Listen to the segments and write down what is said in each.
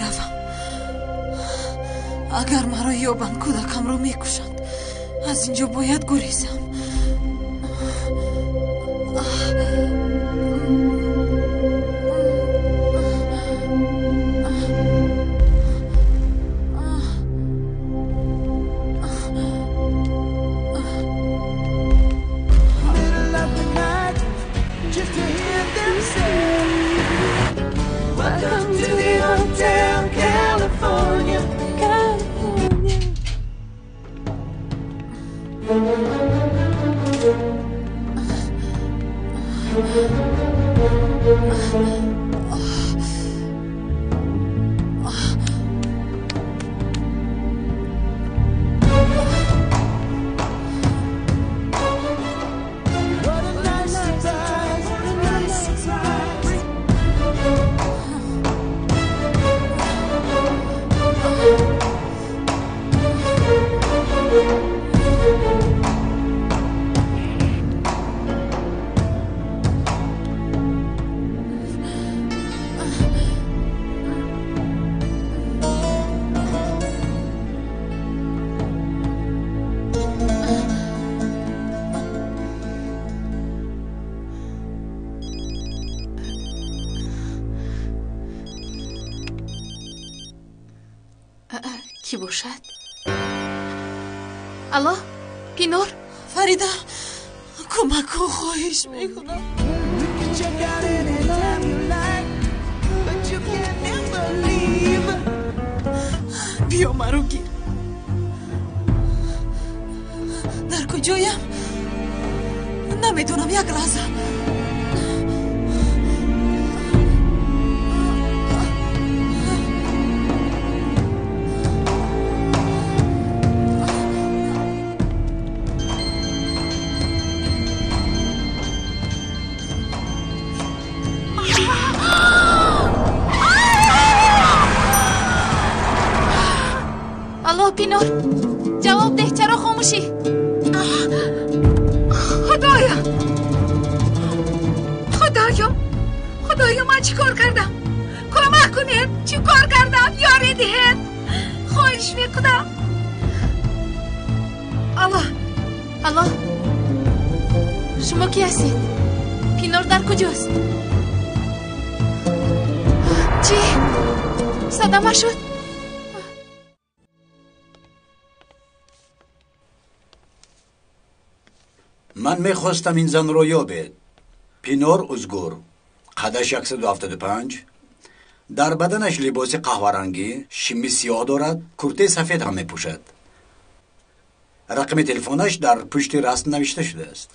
равам. Агар маро ёбанд, кӯдакамро мекушанд. Аз ин ҷо бояд гурезам. Кӣ бошад? Алло, Пинор? Фарида, кӯмак кун, хоҳиш мекунам. Биё маро гир. Дар куҷоям? Намедонам, як лаҳза. Алло, Пинор, ҷавоб деҳ, чаро хомӯшӣ? Худоё, худоё, худоё, ман чӣ кор кардам? Кӯмак кунед, чӣ кор кардам? Ёрӣ диҳед, хоҳиш мекунам. Алло, алло, шумо кӣ ҳастед? Пинор дар куҷост? Чӣ? Садама шуд? Ман мехостам ин занро ёбед. Пинор Узгур, қадаш 175, дар баданаш либоси қаҳварангӣ, шими сиёҳ дорад, куртаи сафед ҳам мепӯшад. Рақами телефонаш дар пушти расм навишта шудааст.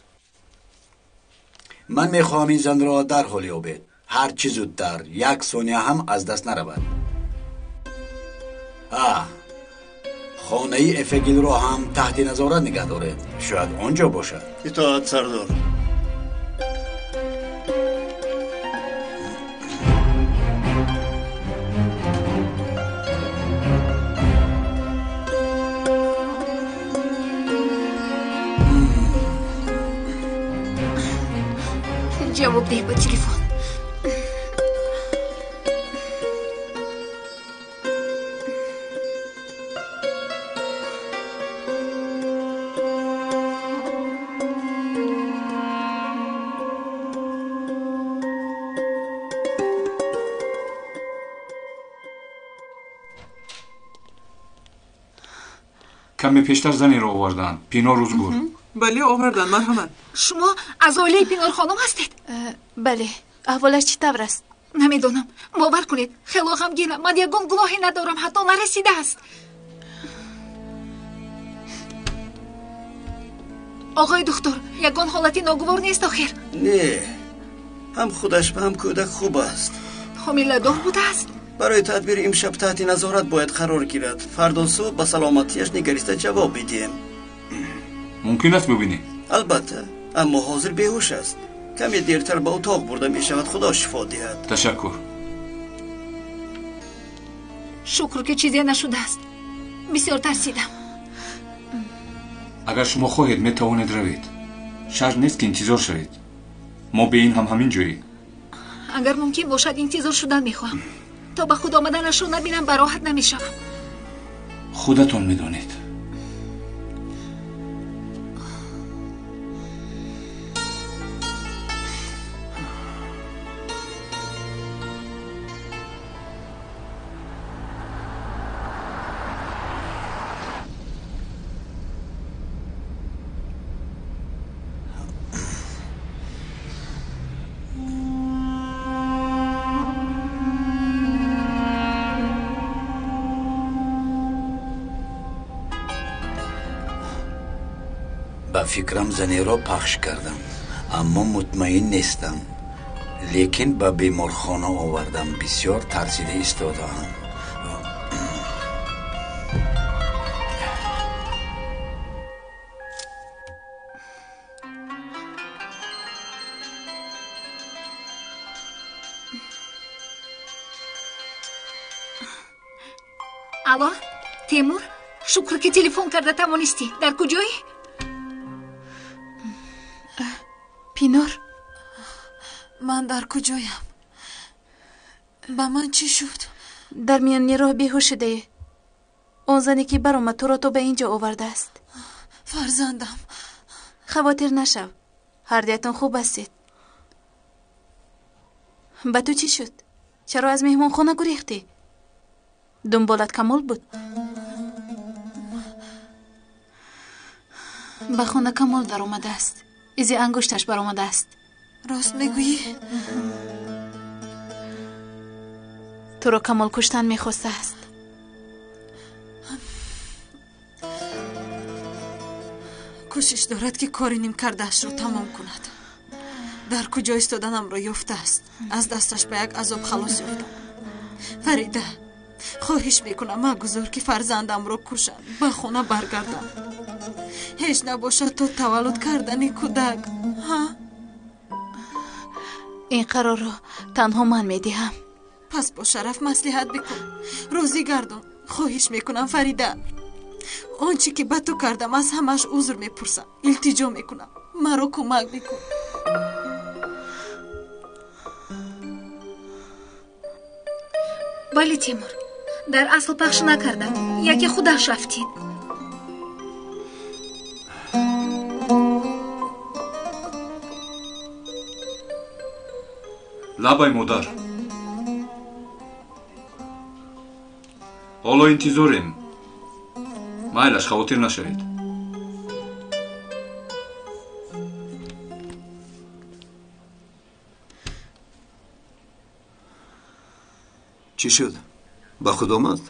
Ман мехоҳам ин занро дарҳол ёбед. Ҳар чӣ зудтар, як сония ҳам аз даст наравад. Хонаи Эфегилро ҳам таҳти назорат нигаҳ доред. Шояд он ҷо бошад. Итоат, сардор. Ҷавоб деҳ ба телефон. Каме пештар занеро оварданд, Пинор Узгур. Бале, оварданд, марҳамат. Шумо аз оилаи Пинор хонум ҳастед? Бале. Аҳволаш чӣ тавр аст? Намедонам. Бовар кунед, хело ғамгинам. Ман ягон гуноҳе надорам, ҳатто нарасидааст. Оғои духтур, ягон ҳолати ногувор нест охир? Не, ҳам худаш ва ҳам кӯдак хуб аст. Ҳомиладор будааст? Барои тадбир имшаб таҳти назорат бояд қарор гирад. Фардо субҳ ба саломатиаш нигариста ҷавоб бидиҳем. Мумкин аст бибинӣ? Албатта, аммо ҳозир беҳуш аст. Каме дертар ба утоқ бурда мешавад. Худо шифо диҳад. Ташаккур. Шукр, ки чизе нашудааст. Бисёр тарсидам. Агар шумо хоҳед, метавонед равед. Шарт нест, ки интизор шавед. Мо бе ин ҳам ҳамин ҷоӣ. Агар мумкин бошад, интизор шудан мехоҳам. То ба худ омаданашро набинам, ба роҳат намешавам. Худатон медонед. Ба фикрам занеро пахш кардам, аммо мутмаин нестам. Лекин ба беморхона овардам, бисёр тарсида истодаам. Алло, Темур, шукр ки телефон карда тавонистӣ. Дар куҷоӣ? Пинор, ман дар куҷоям? Ба ман чӣ шуд? Дар миёни роҳ беҳуш шудаӣ. Он зане ки баромад туро то ба ин ҷо овардааст. Фарзандам. Хавотир нашав, ҳардуятон хуб ҳастед. Ба ту чӣ шуд? Чаро аз меҳмонхона гурехтӣ? Дунболат Камол буд? Ба хона Камол даромадааст. Изи ангушташ баромадааст. Рост мегӯӣ? Туро Камол куштан мехостааст. Кӯшиш дорад ки кори нимкардаашро тамом кунад. Дар куҷо истоданамро ёфтааст. Аз дасташ ба як азоб халос ёфтам. Фарида, хоҳиш мекунам, магузор ки фарзандамро кушанд. Ба хона баргардам. Ҳеҷ набошад то таваллуд кардани кӯдак. Ҳа? Ин қарорро танҳо ман медиҳам. Пас бо Шараф маслиҳат бикун. Розӣ гардон. Хоҳиш мекунам, Фарида. Он чӣ ки ба ту кардам, аз ҳамааш узр мепурсам. Илтиҷо мекунам. Маро кӯмак бикун. Бале, Темур, дар асл пахш накардам. Яке худаш рафтид. Лабай модар. Ҳоло интизорем. Майлаш, хавотир нашавед. Чӣ шуд? Ба худ омад?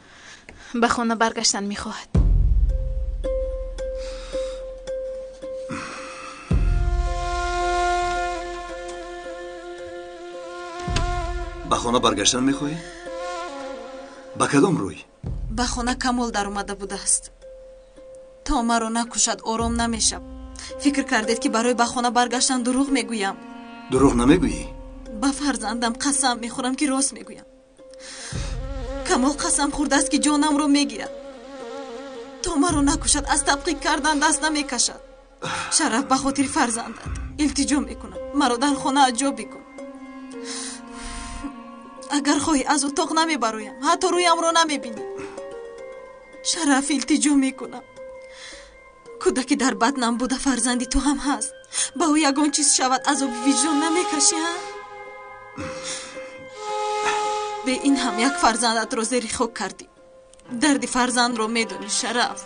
Ба хона баргаштан мехоҳад. Ба хона баргаштан мехоҳӣ? Ба кадом рӯй? Ба хона Камол даромада будааст. То маро накушад ором намешав. Фикр кардед ки барои ба хона баргаштан дурӯғ мегӯям? Дурӯғ намегӯӣ? Ба фарзандам қасам мехӯрам ки рост мегӯям. Камол қасам хӯрдааст ки ҷонамро мегирад. То маро накушад аз табқиқ кардан даст намекашад. Шараф, ба хотири фарзандат илтиҷо мекунам. Маро дар хона ҷо бикун. Агар хоҳӣ аз утоқ намебароям, ҳатто рӯямро намебинӣ. Шараф, илтиҷо мекунам. Кӯдаки дар батнам буда фарзанди ту ҳам ҳаст. Ба ӯ ягон чиз шавад азоби виҷдон намекашӣ, ҳа? Бе ин ҳам як фарзандатро зери хок кардӣ. Дарди фарзандро медонӣ, Шараф.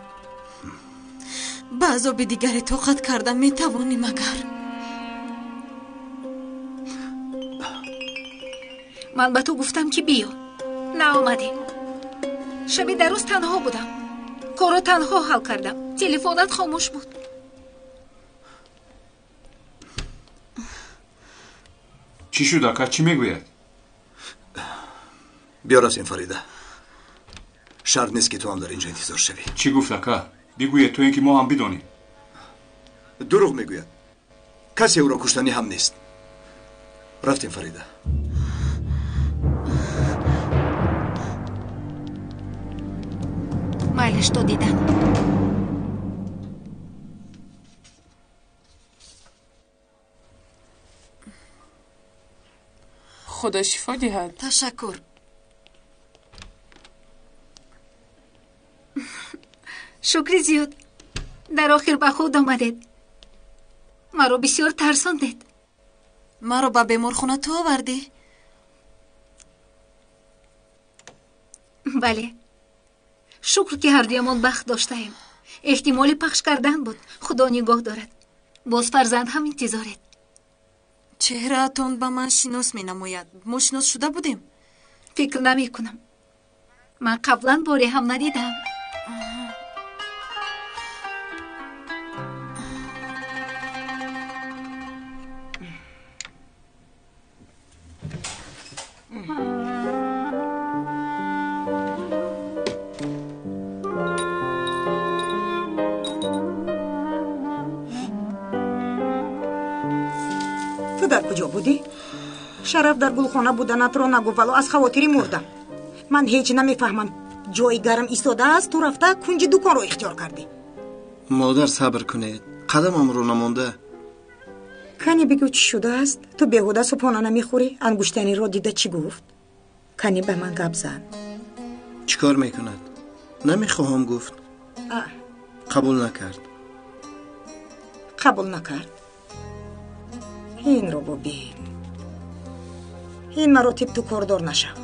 Ба азоби дигаре тоқат карда метавонӣ магар? Ман ба ту гуфтам ки биё, наомадӣ. Шаби дар рӯз танҳо будам. Корро танҳо ҳал кардам. Телефонат хомӯш буд. Чӣ шуд, ака? Чӣ мегӯяд? Биё рафтем, Фарида. Шарт нест ки ту ҳам дар инҷо интизор шавӣ. Чӣ гуфт, ака? Бигӯед то ин ки мо ҳам бидонем. Дурӯғ мегӯяд. Касе ӯро куштанӣ ҳам нест. Рафтем, Фарида. Майлаш то дидан. Худо шифо диҳад. Ташаккур. Шукри зиёд. Дар охир ба худ омадед. Маро бисёр тарсондед. Маро ба беморхона ту овардӣ? Бале. Шукр ки ҳардуямон бахт доштаем. Эҳтимоли пахш кардан буд. Худо нигоҳ дорад. Боз фарзанд ҳам интизоред. Чеҳраатон ба ман шинос менамояд. Мо шинос шуда будем? Фикр намекунам. Ман қаблан боре ҳам надидам. Ту дар куҷо будӣ? Шараф дар гулхона буданатро нагуфт, вало аз хавотирӣ мурдам. Ман ҳеҷ намефаҳмам. Ҷои гарм истодааст, ту рафта кунҷи дуконро ихтиёр кардӣ. Модар, сабр кунед, қадамамро намонда. Кани бигӯ чӣ шудааст? Ту беҳуда субҳона намехӯрӣ? Ангуштаниро дида чӣ гуфт? Кани ба ман гап зан. Чӣ кор мекунад? Намехоҳам гуфт. Қабул накард. Қабул накард? Инро бубин. Ин маротиб ту кордор нашав.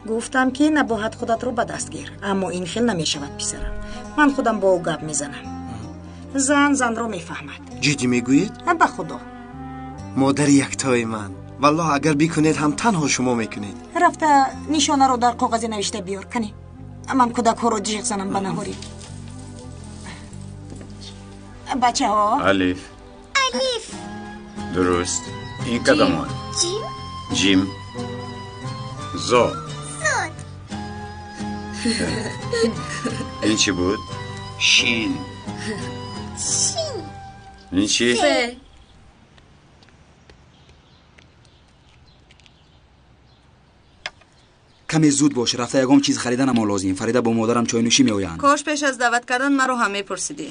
Гуфтам ки набоҳад худатро ба даст гир, аммо ин хел намешавад, писарам. Ман худам бо ӯ гап мезанам. Зан занро мефаҳмад. Ҷиддӣ мегӯед? Ба худо. Модари яктои ман. Валлоҳ агар бикунед ҳам танҳо шумо мекунед. Рафта нишонаро дар коғазе навишта биёр. Кани ман кӯдакҳоро ҷиғ занам ба наҳорӣ. Бачаҳо. Алиф. Алиф. Дуруст. Ин кадомон? Ҷим. Ҷим. Зо. Зод. Ин чӣ буд? Шин. Шин. Ин чӣ? Фе. Каме зуд бош, рафта ягон чиз хариданамон лозим. Фарида бо модарам чойнӯшӣ меоянд. Кош пеш аз даъват кардан маро ҳам мепурсидӣ.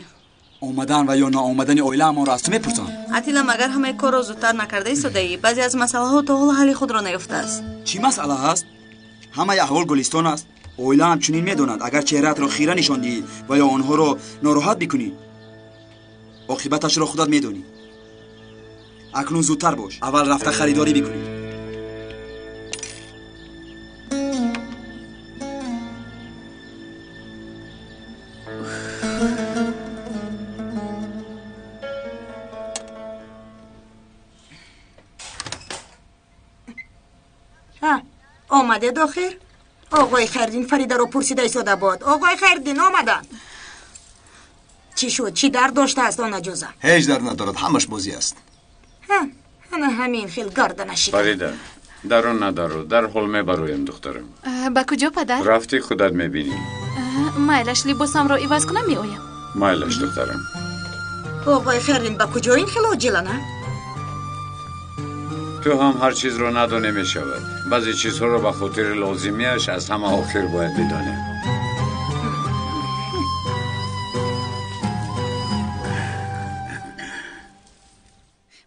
Омадан ва ё наомадани оилаамонро аз ту мепурсам. Атила, магар ҳамаи корро зудтар накарда истодаӣ? Баъзе аз масъалаҳо то ҳол ҳалли худро наёфтааст. Чӣ масъала ҳаст? Ҳамаи аҳвол Гулистон аст. Оилаам чунин медонад. Агар чеҳраатро хира нишон диҳӣ ва ё онҳоро нороҳат бикунӣ, оқибаташро худат медонӣ. Акнун зудтар бош, аввал рафта харидорӣ бикунӣ. Омадед охир? Оғои Хайрдин Фаридаро пурсида истода буд. Оғои Хайрдин омаданд. Чӣ шуд? Чӣ дард доштааст он аҷуза? Ҳеҷ дард надорад, ҳамаш бозӣ аст. Ана ҳамин хел гарданаши. Фарида, даро надару, дарҳол мебароем, духтарам. Ба куҷо, падар? Рафти худат мебинӣ. Майлаш, либосамро иваз кунам меоям. Майлаш, духтарам. Оғои Хайрдин, ба куҷо ин хел оҷилана? Ту ҳам ҳар чизро надонӣ мешавад. Баъзе чизҳоро ба хотири лозимиаш аз ҳама охир бояд бидонем.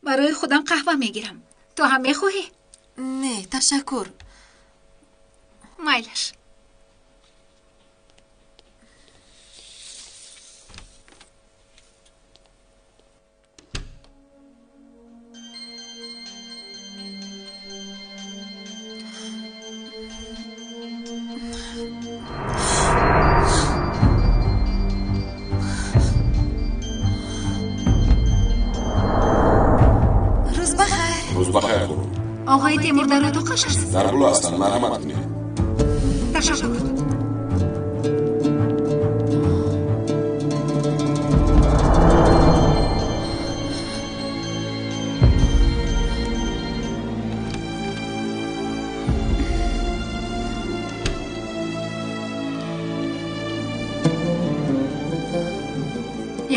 Барои худам қаҳва мегирам. Ту ҳам мехоҳӣ? Не, ташаккур. Майлаш. Оғои Темур дар отоқаш аст? Дар боло ҳастанд, марҳамат кунед. Ташаккур.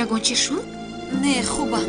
Ягон чӣ шуд? Не, хубам.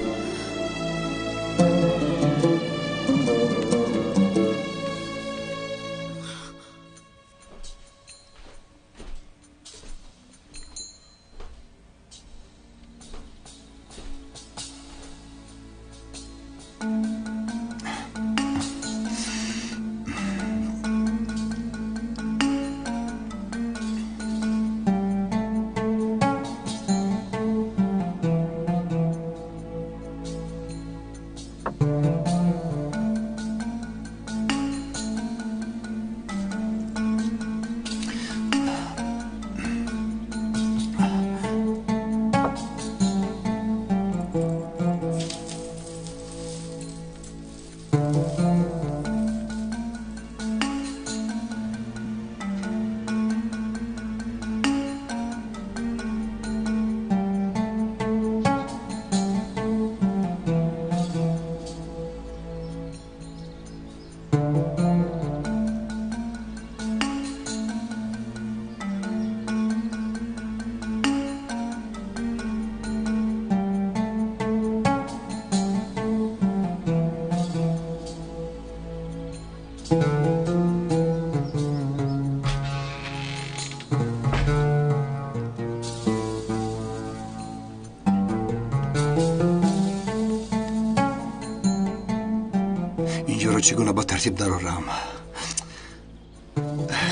Инҷоро чӣ гуна ба тартиб дарорам?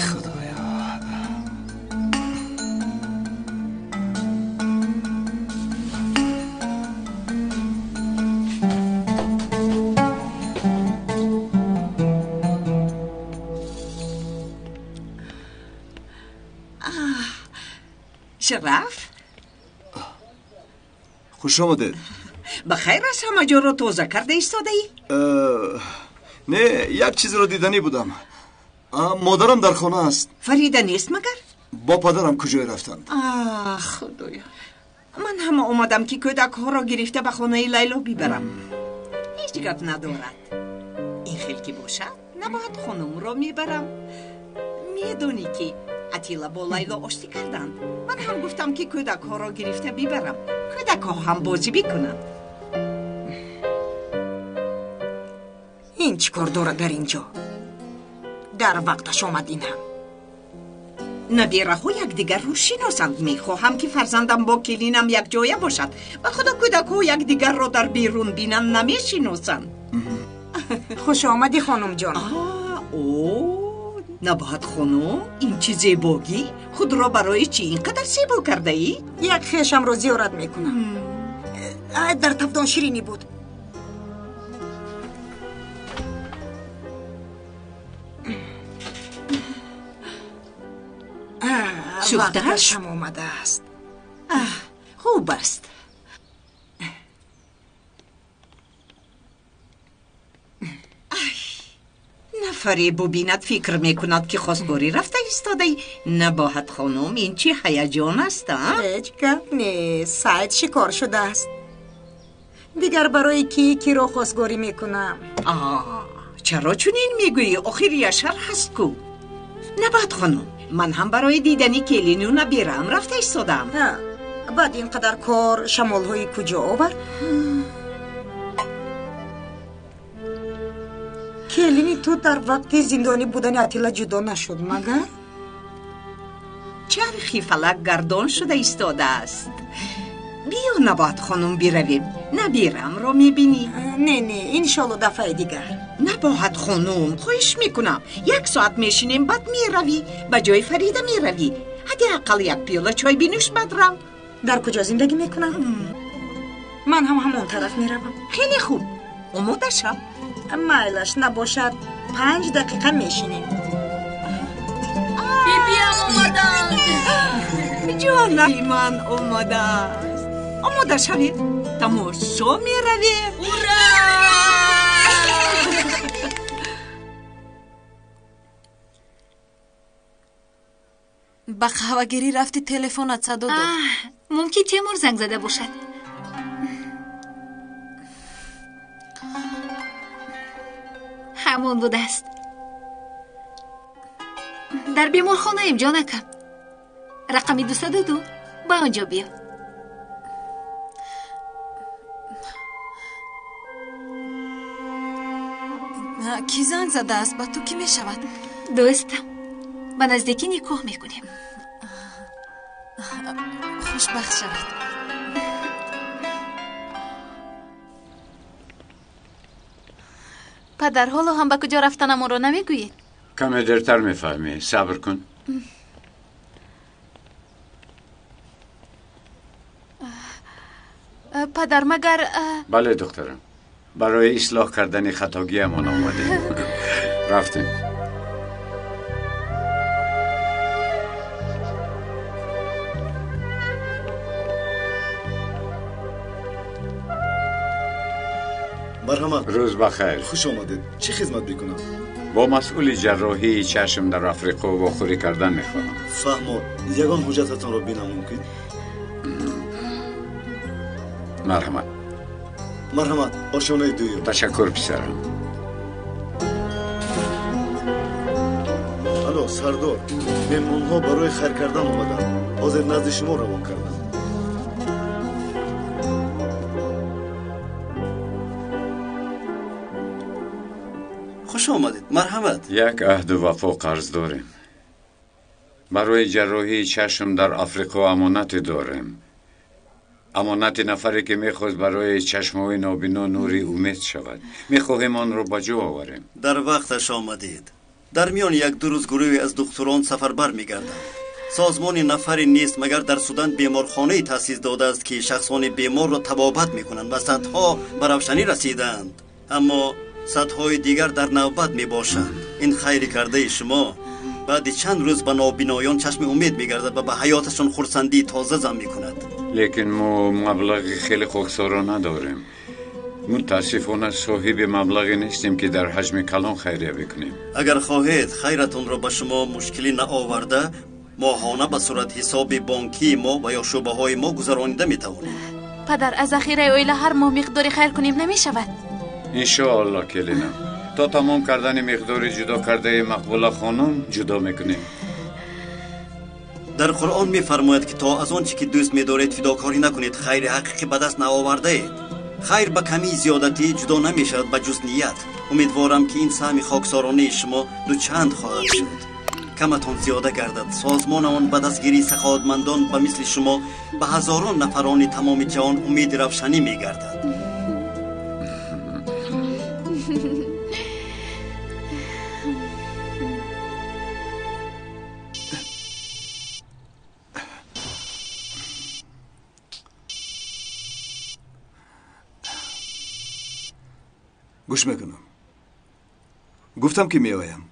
Худоё. Шараф, Хуш омадед. Ба хайр аст, ҳама ҷоро тоза карда истодаӣ? Не, як чизро диданӣ будам. Модарам дар хона аст. Фарида нест магар? Бо падарам куҷое рафтанд? Ах, худоё, ман ҳама омадам, ки кӯдакҳоро гирифта ба хонаи Лайло бибарам. Ҳеҷ гап надорад. Ин хел ки бошад, Набоҳат хонумро мебарам. Медонӣ, ки Атила бо Лайло оштӣ карданд. Ман ҳам гуфтам, ки кӯдакҳоро гирифта бибарам, кӯдакҳо ҳам бозӣ бикунанд. Ин чӣ кор дорад дар ин ҷо? Дар вақташ омад ин ҳам. Набираҳо якдигарро шиносанд. Мехоҳам, ки фарзандам бо келинам якҷоя бошад. Ба худо, кӯдакҳо якдигарро дар берун бинанд, намешиносанд. Хуш омадӣ, хонумҷон. О, Набоҳат хонум, ин чӣ зебогӣ! Худро барои чӣ ин қадар зебо кардаӣ? Як хешамро зиёрат мекунам. Дар тафдон ширинӣ буд. Сӯхтааш? Вақташам омадааст. Хуб аст. Нафаре бубинад, фикр мекунад, ки хостгорӣ рафта истодаӣ. Набоҳат хонум, ин чӣ ҳаяҷон аст, а? Ҳеҷ гап нест, сайд шикор шудааст. Дигар барои кӣ киро хостгорӣ мекунам? Чаро чунин мегӯӣ? Охир Яшар ҳаст ку. Набоҳат хонум, ман ҳам барои дидани келину набираам рафта истодаам. Баъд ин қадар кор шамолҳои куҷо овард? Келини ту дар вақти зиндонӣ будани Атила ҷудо нашуд магар? Чархи фалак гардон шуда истодааст. Биё, Набоҳат хонум, биравем, набирамро мебинӣ. Не, не, иншолло дафъаи дигар. Набоҳат хонум, хоҳиш мекунам, як соат мешинем, баъд меравӣ. Ба ҷои Фарида меравӣ. Ҳадди ақал як пиёла чой бинӯш, баъд рав. Дар куҷо зиндагӣ мекунам? Ман ҳам ҳамон тараф меравам. Хеле хуб, омода шав. Майлаш, набошад, 5 дақиқа мешинем. Бибиам омаданд. Ҷонаи ман омадааст. Омода шавед, тамошо меравем. Ура! Ба қаҳвагирӣ рафти, телефонат садо дод. Мумкин, Темур занг зада бошад. Ҳамон будааст. Дар беморхонаем, ҷонакам, рақами 202, ба он ҷо биё. Кӣ занг задааст? Ба ту кӣ мешавад? Дӯстам, ба наздикӣ никоҳ мекунем. Хушбахт шавед. Падар, ҳоло ҳам ба куҷо рафтанамонро намегӯед? Каме дертар мефаҳмӣ, сабр кун. Падар, магар Бале, духтарам, барои ислоҳ кардани хатогиамон омадем. Рафтем. Марҳамат. Рӯз бахайр. Хуш омадед, чӣ хизмат мекунам? Бо масъули ҷарроҳии чашм дар Африқо вохӯрӣ кардан мехоҳам. Фаҳмо, ягон ҳуҷҷататонро бинам мумкин? Марҳамат. Марҳамат, ошёнаи дуюм. Ташаккур, писарам. Мирзо, сардор, меҳмонҳо барои хайр кардан омаданд. Ҳозир назди шумо равон кардам. Хуш омадед, марҳамат. Як аҳду вафо қарз дорем. Барои ҷарроҳии чашм дар Африқо амонате дорем. Амонати нафаре ки мехост барои чашмҳои нобино нури умед шавад. Мехоҳем онро ба ҷо оварем. Дар вақташ омадед. Дар миёни як-ду рӯз гурӯҳе аз духтурон сафарбар мегарданд. Созмони нафаре нест, магар дар Судан беморхонае таъсис додааст, ки шахсони беморро табобат мекунанд ва садҳо ба равшанӣ расидаанд. Аммо садҳои дигар дар навбат мебошанд. Ин хайри кардаи шумо баъди чанд рӯз ба нобиноён чашми умед мегардад ва ба ҳаёташон хурсандии тоза зам мекунад. Лекин мо маблағи хеле хоксоро надорем. Мутаассифона соҳиби маблағе нестем, ки дар ҳаҷми калон хайрия бикунем. Агар хоҳед хайратонро ба шумо мушкилӣ наоварда, моҳона ба суратҳисоби бонкии мо ва ё шӯъбаҳои мо гузаронида метавонем. Падар, аз захираи оила ҳар моҳ миқдори хайр кунем намешавад? Иншоалло, келинам. То тамом кардани миқдори ҷудо кардаи Мақбула хонум ҷудо мекунем. Дар Қуръон мефармояд, ки то аз он чӣ ки дӯст медоред фидокорӣ накунед, хайри ҳақиқӣ ба даст наовардаед. Хайр ба камии зиёдатӣ ҷудо намешавад ба ҷуз ният. Умедворам, ки ин саҳми хоксоронаи шумо дучанд хоҳад шуд. Каматон зиёда гардад. Созмонамон ба дастгирии саховатмандон ба мисли шумо ба ҳазорон нафарони тамоми ҷаҳон умеди равшанӣ мегардад. Гӯш мекунам. Гуфтам, ки меоям.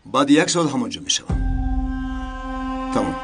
Баъди як соат ҳамон ҷо мешавам. Тамом.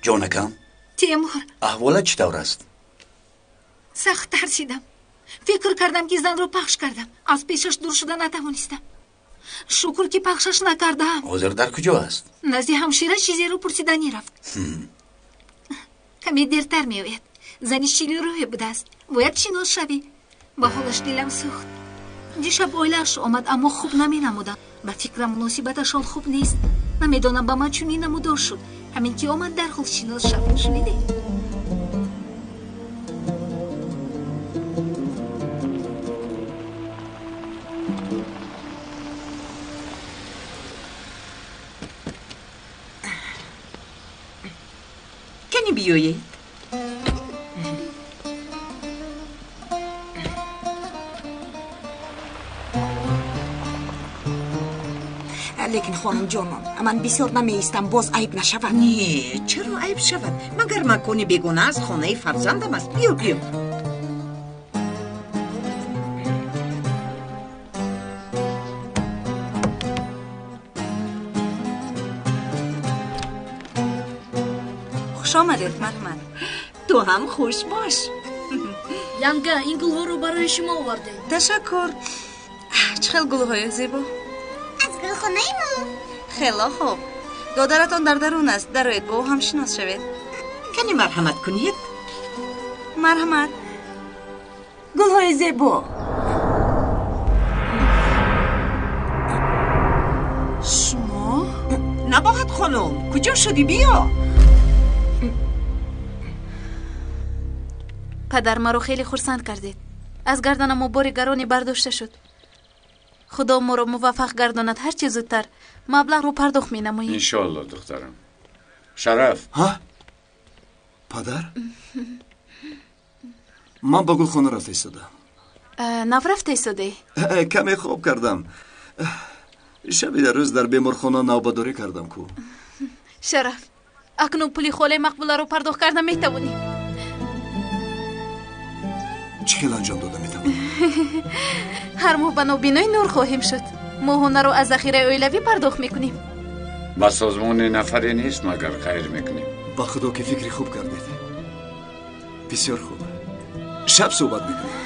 Ҷонакам. Темур. Аҳволат чӣ тавр аст? Сахт тарсидам. Фикр кардам, ки занро пахш кардам. Аз пешаш дур шуда натавонистам. Шукр, ки пахшаш накардам. Ҳозир дар куҷо аст? Назди ҳамшира чизеро пурсиданӣ рафт. Каме дертар меояд. Зани шилирӯе будааст. Бояд шинос шавӣ. Ба ҳолаш дилам сӯхт. Дишаб оилааш омад, аммо хуб наменамудам. Ба фикрам муносибаташон хуб нест. Намедонам, ба ман чунин намудор шуд. Ҳамин ки омад, дарҳол шинос шав. Шунидӣ? Кани биёед. Лекин хонум ҷонон, ман бисёр намеистам, боз айб нашавад. Не, чаро айб шавад? Магар макони бегона аз хонаи фарзандам аст. Биё, биё. Хуш омадед, марҳамат. Ту ҳам хуш бош. Янга, ин гулҳоро барои шумо овардем. Ташаккур. Чӣ хел гулҳои зебо. Аз гулхонаи мо. Хело хуб. Додаратон дар дарун аст. Дароед, бо ӯ ҳам шинос шавед. Кани марҳамат кунед. Марҳамат. Гулҳои зебо. Шумо? Набоҳат хонум, куҷо шудӣ? Биё. Падар, маро хеле хурсанд кардед. Аз гарданам бори гароне бардошта шуд. Худо моро муваффақ гардонад. Ҳар чӣ зудтар маблағро пардохт менамоем. Иншоалло, духтарам. Шараф. Ҳа? Падар? Ман ба гулхона рафта истодам. Нав рафта истодаӣ? Каме хоб кардам. Шаби дар рӯз дар беморхона навбатдорӣ кардам ку. Шараф, акнун пули холаи Мақбуларо пардохт карда метавонӣ. Чӣ хел анҷом дода метавонем? Ҳар моҳ ба нобинои нур хоҳем шуд. Моҳонаро аз захираи оилавӣ пардохт мекунем. Ба созмони нафаре нест, магар хайр мекунем. Ба худо ки фикри хуб кардед. Бисёр хуб. Шаб суҳбат мекунем.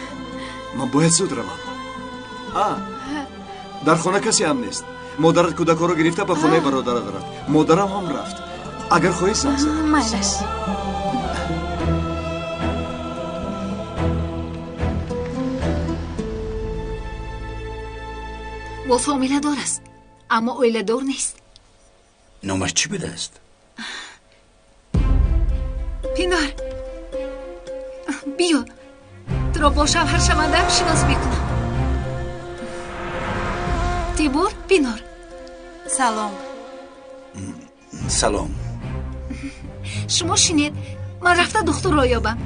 Ман бояд зуд равам. Дар хона касе ҳам нест. Модарат кӯдакҳоро гирифта ба хонаи бародарат рафт. Модарам ҳам рафт. Агар хоҳӣ занг занам. Майлаш. Боз ҳомиладор аст, аммо оиладор нест. Номаш чӣ будааст? Пинор, биё, туро бо шавҳаршавандаам шинос мекунам. Тимур, Пинор. Салом. Салом. Шумо шинед, ман рафта духтурро ёбам.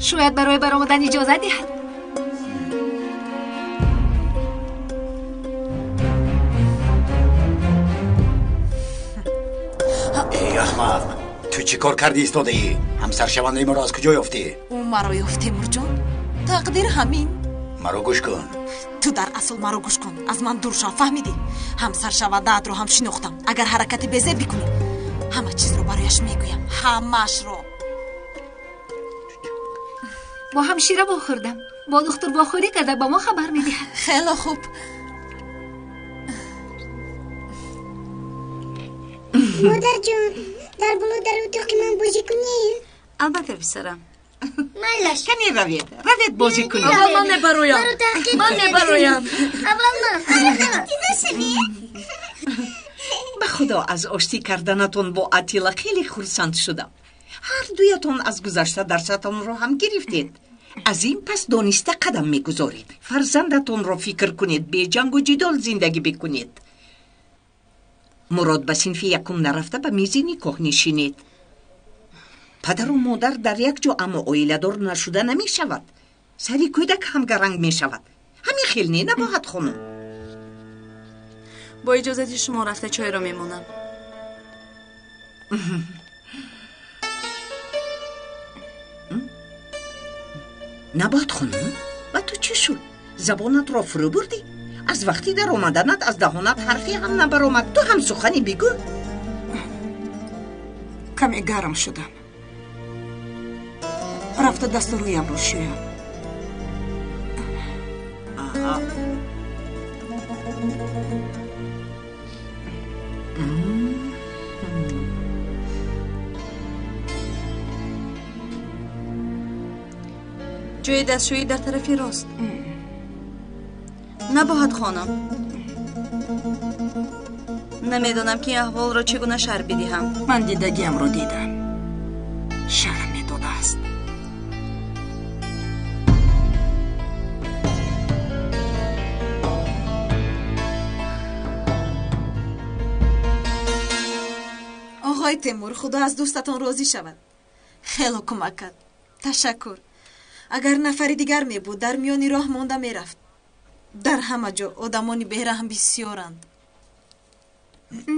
Шояд барои баромадан иҷозат диҳад. Эй аҳмақ, ту чӣ кор кардӣ истодаӣ? Ҳамсаршавандаи маро аз куҷо ёфтӣ? Ӯ маро ёфт, Темурҷон. Тақдир ҳамин. Маро гӯш кун. Ту дар асл маро гӯш кун. Аз ман дур шав, фаҳмидӣ? Ҳамсаршавандаатро ҳам шинохтам. Агар ҳаракати безеб бикунӣ, ҳама чизро барояш мегӯям. Ҳамаашро. Бо ҳамшира вохӯрдам. Бо духтур вохӯрӣ карда ба мо хабар медиҳад. Хело хуб. Модарҷон, дар боло дар утоқи ман бозӣ кунем? Албатта, писарам. Майлаш. Кани равед, равед бозӣ кунед. Аввал ман мебароям. Ман мебароям. Аввал ман. Ба худо аз оштӣ карданатон бо Атила хеле хурсанд шудам. Ҳар дуятон аз гузашта дарсатонро ҳам гирифтед. Аз ин пас дониста қадам мегузоред. Фарзандатонро фикр кунед, беҷангу ҷидол зиндагӣ бикунед. Мурод ба синфи якум нарафта ба мизи никоҳ нишинед. Падару модар дар як ҷо, аммо оиладор нашуда намешавад. Сари кӯдак ҳам гаранг мешавад. Ҳамин хел не, Набоҳат хонум? Бо иҷозати шумо рафта чойро мемонам. Набоҳат хонум, ба ту чӣ шуд? Забонатро фурӯ бурдӣ? Аз вақти даромаданат аз даҳонат ҳарфе ҳам набаромад. Ту ҳам сухане бигӯ. Каме гарм шудам. Рафта дасту рӯямро шӯям. Ҷои дастшӯӣ дар тарафи рост. Набоҳат хонам, намедонам ки ин аҳволро чӣ гуна шарҳ бидиҳам. Ман дидагиамро дидам. Шарм медодааст. Оғои Темур, худо аз дӯстатон розӣ шавад. Хело кӯмак кард. Ташаккур. Агар нафари дигар мебуд, дар миёни роҳ монда мерафт. Дар ҳама ҷо одамони бераҳм бисёранд.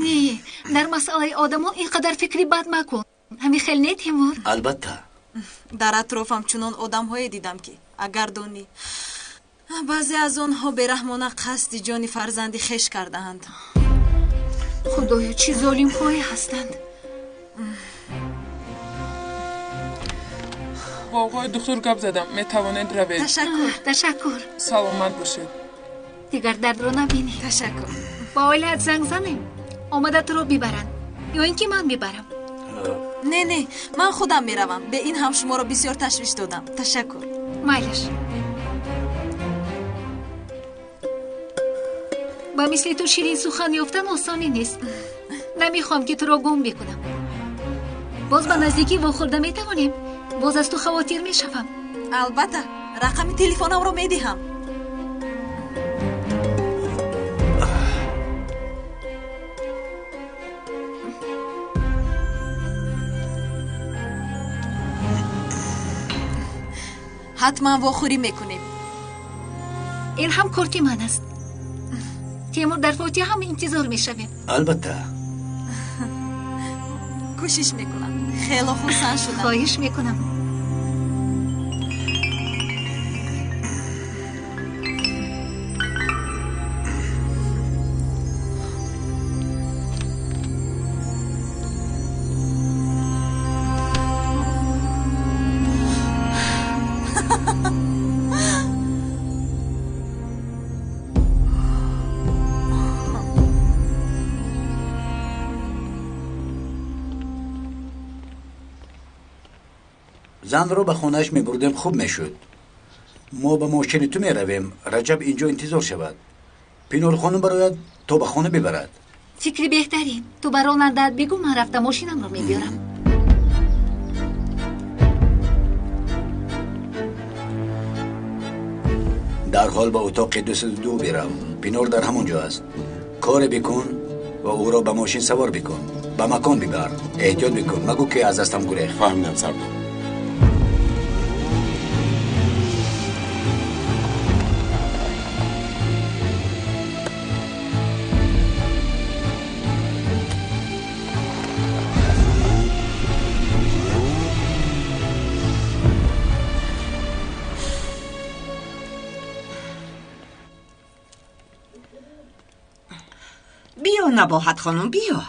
Не, дар масъалаи одамон ин қадар фикри бад макун. Ҳамин хел не, Темур? Албатта. Дар атрофам чунон одамҳое дидам, ки агар донӣ, баъзе аз онҳо бераҳмона қасди ҷони фарзанди хеш кардаанд. Худоё, чӣ золимҳое ҳастанд. Бо оғои духтур гап задам. Метавонед равед. Ташаккур. Ташаккур. Саломат бошед. Дигар дардро набинӣ. Ташаккур. Ба оилаат занг занем, омада туро бибаранд ё ин ки ман мебарам. Не, не, ман худам меравам. Бе ин ҳам шуморо бисёр ташвиш додам. Ташаккур. Майлаш. Ба мисли ту ширин сухан ёфтан осоне нест. Намехоҳам ки туро гум бикунам. Боз ба наздикӣ вохӯрда метавонем. Боз аз ту хавотир мешавам. Албатта, рақами телефонамро медиҳам. Ҳатман вохӯрӣ мекунем. Ин ҳам корти ман аст. Темур, дар фотиҳа ҳам интизор мешавем. Албатта. Кӯшиш мекунам. Хело хурсанд шудам. Хоҳиш мекунам. Занро ба хонааш мебурдем, хуб мешуд. Мо ба мошини ту меравем. Раҷаб инҷо интизор шавад. Пинор хонум барояд то ба хона бибарад. Фикри беҳтарин. Ту ба ронандаат бигӯ, ман рафта мошинамро мебиёрам. Дарҳол ба утоқи 202 бирав. Пинор дар ҳамон ҷо аст. Коре бикун ва ӯро ба мошин савор бикун. Ба макон бибар. Эҳтиёт бикун. Магӯ ки аз дастам гурехт. Фаҳмидам, сардор. Биё, Набоҳат хонум, биё.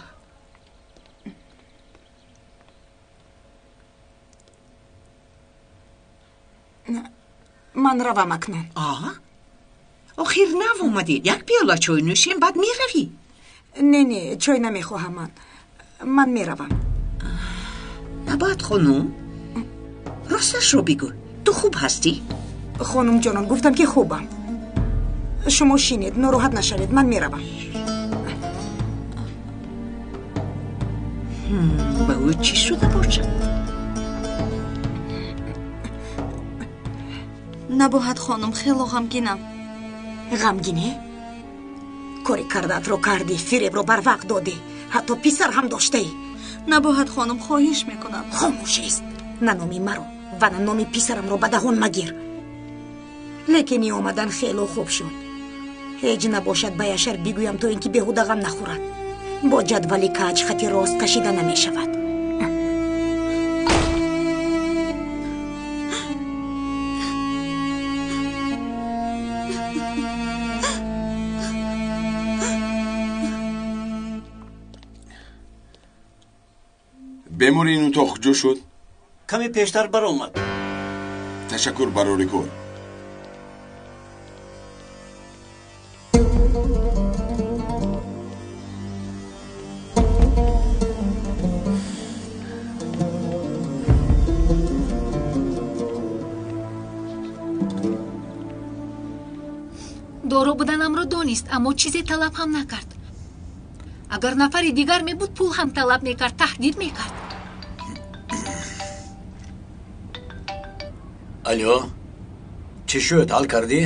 Ман равам акнун. Охир нав омадед. Як пиёла чой нӯшем, баъд меравӣ. Не, не, чой намехоҳам ман. Ман меравам. Набоҳат хонум, росташро бигӯ, ту хуб ҳастӣ? Хонум ҷонон, гуфтам ки хубам. Шумо шинед, нороҳат нашавед, ман меравам. Ба ӯ чӣ шуда бошад? Набоҳат хонум, хело ғамгинам. Ғамгинӣ? Кори кардаатро кардӣ, фиребро барвақт додӣ, ҳатто писар ҳам доштаӣ. Набоҳат хонум, хоҳиш мекунам. Хомӯш ист. На номи маро ва на номи писарамро ба даҳон магир. Лекин ин омадан хело хуб шуд. Ҳеҷ набошад ба Яшар бигӯям, то ин ки беҳуда ғам нахӯрад. Бо ҷадвали каҷ хати рост кашида намешавад. Бемори ин утоқ куҷо шуд? Каме пештар баромад. Ташаккур, барори кор. Доро буданамро донист, аммо чизе талаб ҳам накард. Агар нафари дигар мебуд, пул ҳам талаб мекард, таҳдид мекард. Алло, чӣ шуд, ҳал кардӣ?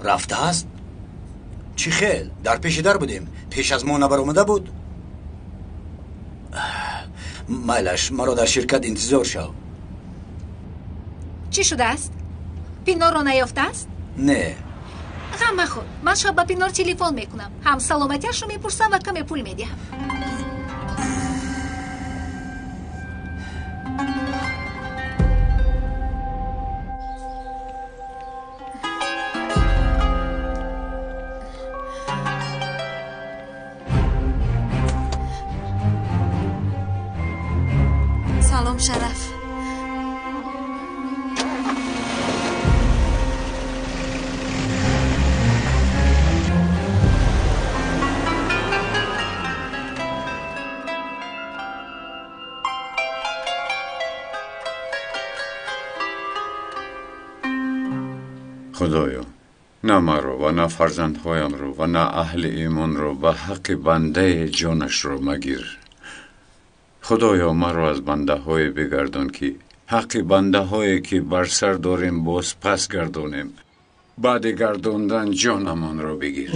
Рафтааст? Чӣ хел? Дар пеши дар будем. Пеш аз мо набаромада буд? Майлаш, маро дар ширкат интизор шав. Чӣ шудааст? Пинорро наёфтааст? Не. Ғам махӯр, ман шаб ба Пинор телефон мекунам. Ҳам саломатиашро мепурсам ва каме пул медиҳам. Салом, Шараф. Худоё, на маро ва на фарзандҳоямро ва на аҳли имонро ба ҳаққи бандаи ҷонашро магир. Худоё, маро аз бандаҳое бигардон, ки ҳаққи бандаҳое ки бар сар дорем боз пас гардонем. Баъди гардондан ҷонамонро бигир.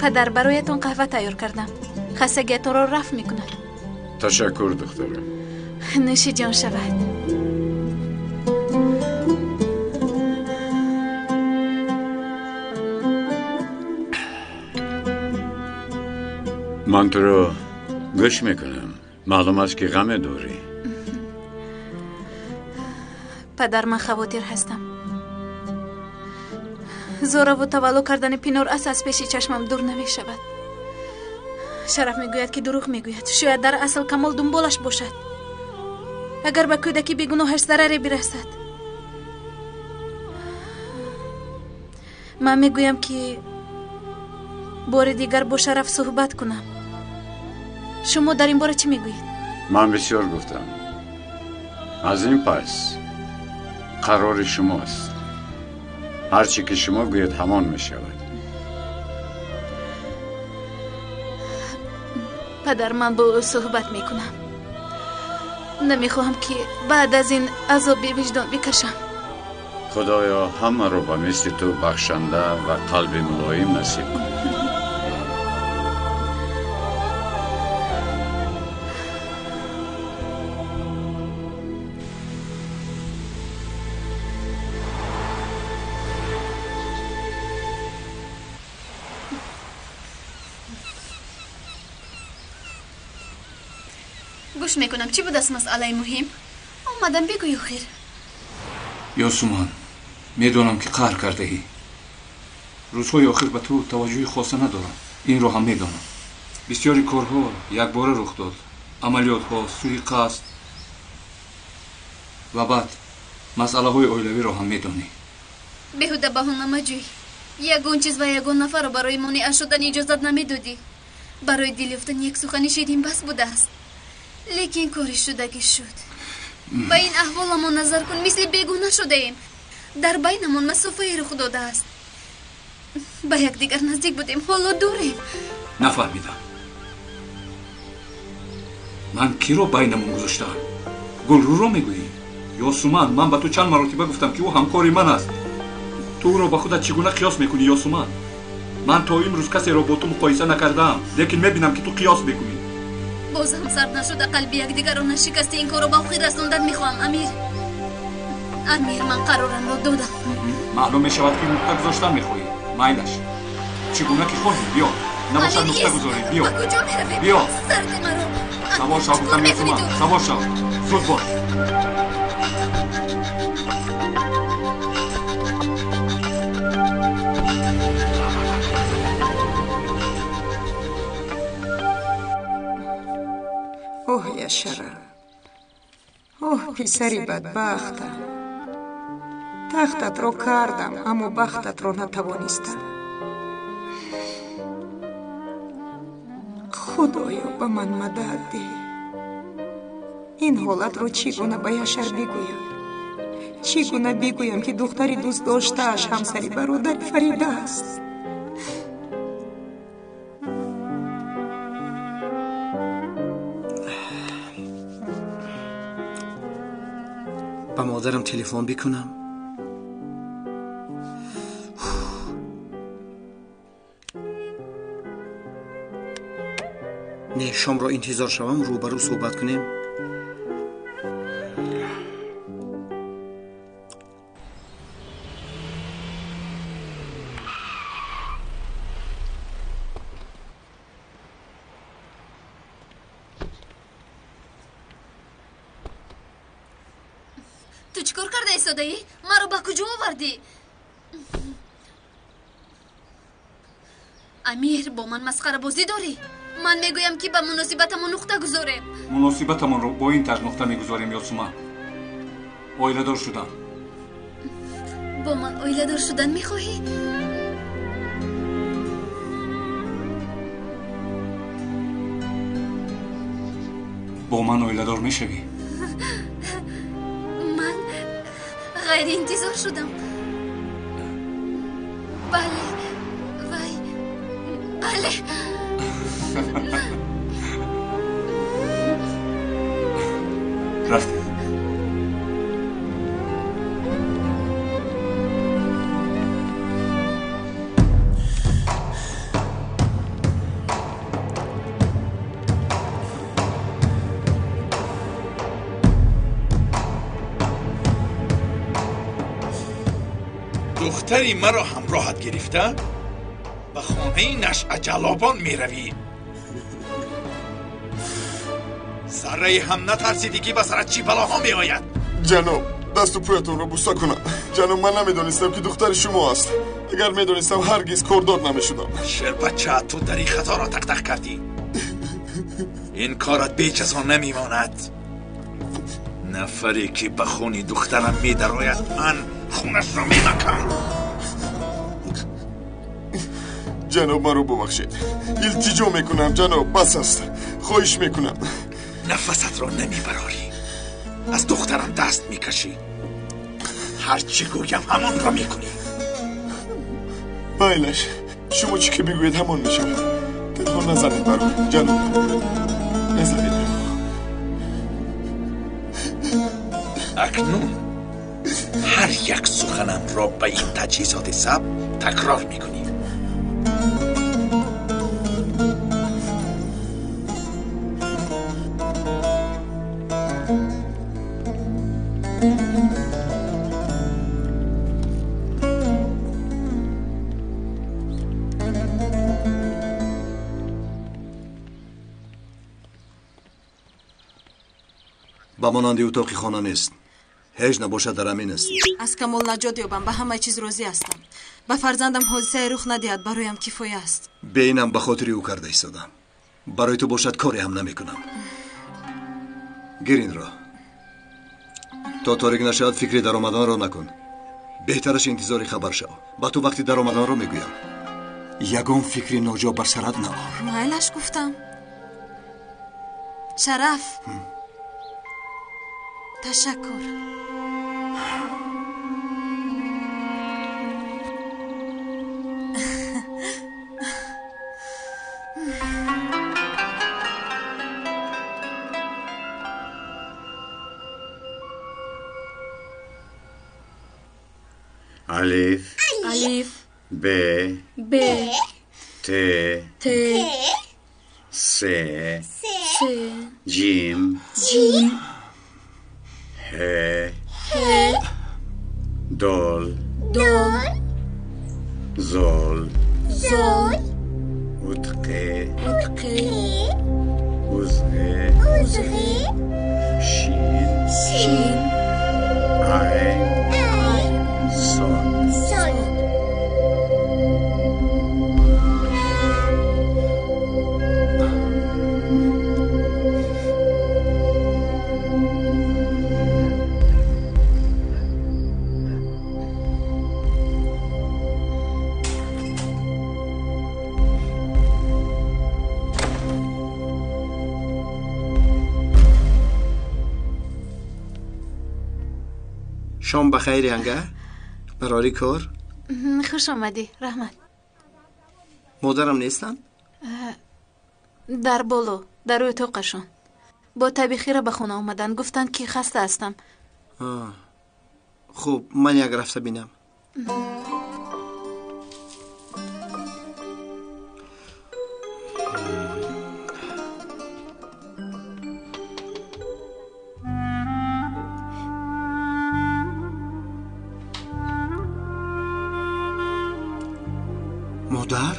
Падар, бароятон қаҳва тайёр кардам. Хастагиятонро рафъ мекунад. Ташаккур, духтарам. Нӯши ҷон шавад. Ман туро гӯш мекунам. Маълум аст, ки ғаме дорӣ. Падар, ман хавотир ҳастам. Зораву таваллуд кардани Пинор аз пеши чашмам дур намешавад. Шараф мегӯяд, ки дурӯғ мегӯяд. Шояд дар асл Камол дунболаш бошад. Агар ба кӯдаки бегуноҳаш зараре бирасад. Ман мегӯям, ки бори дигар бо Шараф суҳбат кунам. Шумо дар ин бора чӣ мегӯед? Ман бисёр гуфтам. Аз ин пас қарори шумост. Ҳар чӣ ки шумо гӯед, ҳамон мешавад. Падар, ман бо ӯ суҳбат мекунам. Намехоҳам, ки баъд аз ин азоби виҷдон бикашам. Худоё, ҳамаро ба мисли ту бахшанда ва қалби мулоим насиб кун. Гӯш мекунам, чӣ будааст масъалаи муҳим? Омадам, бигӯй охир. Ёсуман, медонам, ки қаҳр кардаӣ. Рӯзҳои охир ба ту таваҷҷӯҳи хоса надорам. Инро ҳам медонам. Бисёри корҳо якбора рух дод. Амалиётҳо, суиқасд ва баъд масъалаҳои оилавиро ҳам медонӣ. Беҳуда баҳона маҷӯй. Ягон чиз ва ягон нафарро барои монеа шудан иҷозат намедодӣ. Барои дил ёфтани як сухани ширин бас будааст. Лекин кори шудагӣ шуд. Ба ин аҳволамон назар кун, мисли бегуна шудаем. Дар байнамон масофае рух додааст. Ба якдигар наздик будем, ҳоло дурем. Нафаҳмидам. Ман киро байнамон гузоштаам? Гулрӯро мегӯӣ? Ёсуман, ман ба ту чанд маротиба гуфтам, ки ӯ ҳамкори ман аст. Ту ӯро ба худат чӣ гуна қиёс мекунӣ, Ёсуман? Ман то имрӯз касеро бо ту муқоиса накардаам, лекин мебинам, ки ту қиёс мекунӣ. Боз ҳам сард нашуда, қалби якдигарро нашикасти, ин корро ба охир расондан мехоҳам, Амир. Амир, ман қарорамро додам. Маълум мешавад, ки нуқта гузоштан мехоҳӣ. Майлаш, чӣ гуна ки хоҳӣ, биё. Набошад, нуқта гузорем, биё. Ба куҷо меравем? Биё. Сарди маро. Савор шав, гуфтам, Ёсуман, савор шав. Зуд бош. Оҳ, Яшара, оҳ, писари бадбахтам. Тахтатро кардам, аммо бахтатро натавонистам. Худоё, ба ман мадад деҳ. Ин ҳолатро чӣ гуна ба Яшар бигӯям? Чӣ гуна бигӯям, ки духтари дӯстдоштааш ҳамсари бародари Фарида аст? Ба модарам телефон бикунам? Не, шомро интизор шавам, рӯбарӯ суҳбат кунем. Ту чӣ кор карда истодаӣ? Маро ба куҷо овардӣ? Амир, бо ман масхарабозӣ дорӣ? Ман мегӯям, ки ба муносибатамон нуқта гузорем. Муносибатамонро бо ин тарз нуқта мегузорем, Ёсуман. Оиладор шудан. Бо ман оиладор шудан мехоҳӣ? Бо ман оиладор мешавӣ? Ман ғайриинтизор шудам. Бале, вай, бале. Рафтем. Духтари маро ҳамроҳат гирифта ба хонаи нашъаҷалобон меравӣ. Заррае ҳам натарсидӣ, ки ба сарат чӣ балоҳо меояд? Ҷаноб, дасту пӯятонро буса кунам. Ҷаноб, ман намедонистам, ки духтари шумо аст. Агар медонистам, ҳаргиз кордор намешудам. Шербача, ту дари хаторо тақтақ кардӣ. Ин корат беҷазо намемонад. Нафаре ки ба хуни духтарам медарояд, ман хунашро мемакам. Ҷаноб, маро бубахшед. Илтиҷо мекунам, ҷаноб, бас аст. Хоҳиш мекунам. Нафасатро намебарорӣ. Аз духтарам даст мекашӣ. Ҳар чӣ гӯям, ҳамонро мекунӣ. Майлаш, шумо чӣ ки бигӯед, ҳамон мешавад. Танҳо назанед маро, ҷаноб. Назанед маро. Акнун ҳар як суханамро ба ин таҷҳизоти сабт такрор мекунӣ. Ба монанди утоқи хона нест. Ҳеҷ набошад, дар амин аст. Аз Камол наҷот ёбам, ба ҳамаи чиз розӣ ҳастам. Ба фарзандам ҳодисае рух надиҳад, бароям кифоя аст. Беинам ба хотири ӯ карда истодам. Барои ту бошад, коре ҳам намекунам. Гир инро. То торик нашавад, фикри даромаданро накун. Беҳтараш интизори хабар шав. Ба ту вақти даромаданро мегӯям. Ягон фикри ноҷо бар сарат наор. Майлаш, гуфтам. Шараф. Ташаккур. Алиф. Алиф. Б. Б. Т. Т. С. С. Ҷим. Ҷим. Ҳ. Ҳ. Дол. Дол. Зол. Зол. Утқе. Утқе. Узғе. Узғе. Шин. Шин. Айн. Айн. Сод. Сод. Шом ба хайр, янга. Барори кор? Хуш омадӣ, раҳмат. Модарам нестанд? Дар боло, дар утоқашон. Бо таби хира ба хона омаданд, гуфтанд, ки хаста ҳастам. Хуб, ман як рафта бинам. Модар?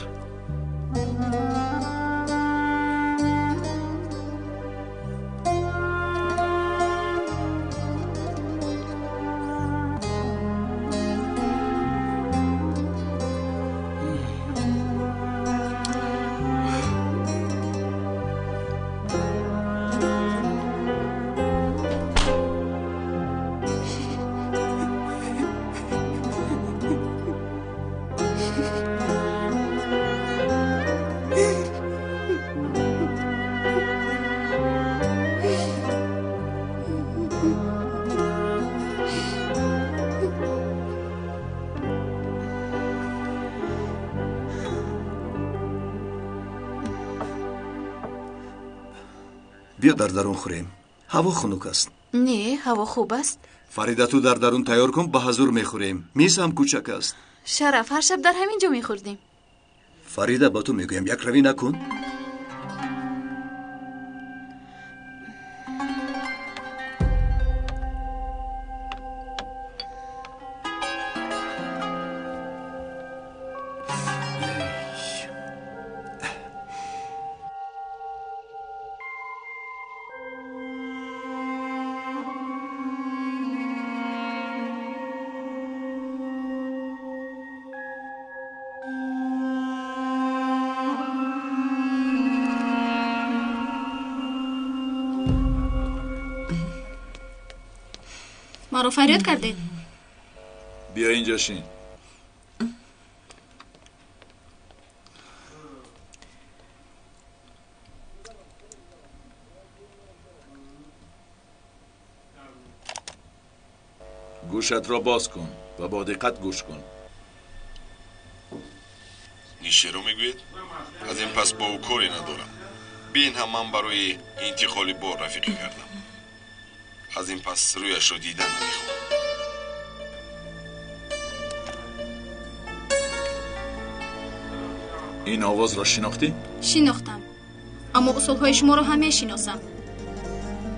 Биё дар дарун хӯрем. Ҳаво хунук аст. Не, ҳаво хуб аст. Фарида, ту дар дарун тайёр кун, ба ҳазур мехӯрем. Миз ҳам кӯчак аст. Шараф, ҳар шаб дар ҳамин ҷо мехӯрдем. Фарида, ба ту мегӯям, якравӣ накун. Маро фарёд кардед? Биё инҷо шин. Гӯшатро боз кун ва бо диққат гӯш кун. Нишеро мегӯед? Аз ин пас бо ӯ коре надорам. Бин ҳам ман барои интиқоли бор рафиқӣ кардам. Аз ин пас рӯяшро дидан намехоҳам. Ин овозро шинохтӣ? Шинохтам, аммо усулҳои шуморо ҳам мешиносам.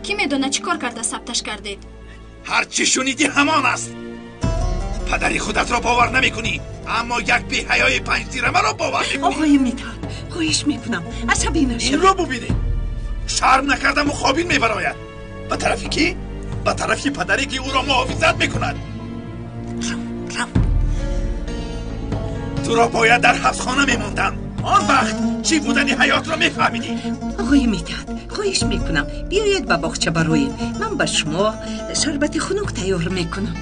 Кӣ медонад чӣ кор карда сабташ кардед? Ҳар чӣ шунидӣ ҳамон аст. Падари худатро бовар намекунӣ, аммо як беҳаёи панҷтирамаро бовар мекунӣ. Оғои Митҳат, хоҳиш мекунам, асабӣ нашавед. Инро бубинед, шарм накардаму хобин мебарояд. Ба тарафи кӣ? Ба тарафи падаре ки ӯро муҳофизат мекунад. Рав. Туро бояд дар ҳабсхона мемондам. Он вақт чӣ будани ҳаётро мефаҳмидӣ. Оғои Митҳат, хоҳиш мекунам, биёед ба боғча бароем. Ман ба шумо шарбати хунук тайёр мекунам.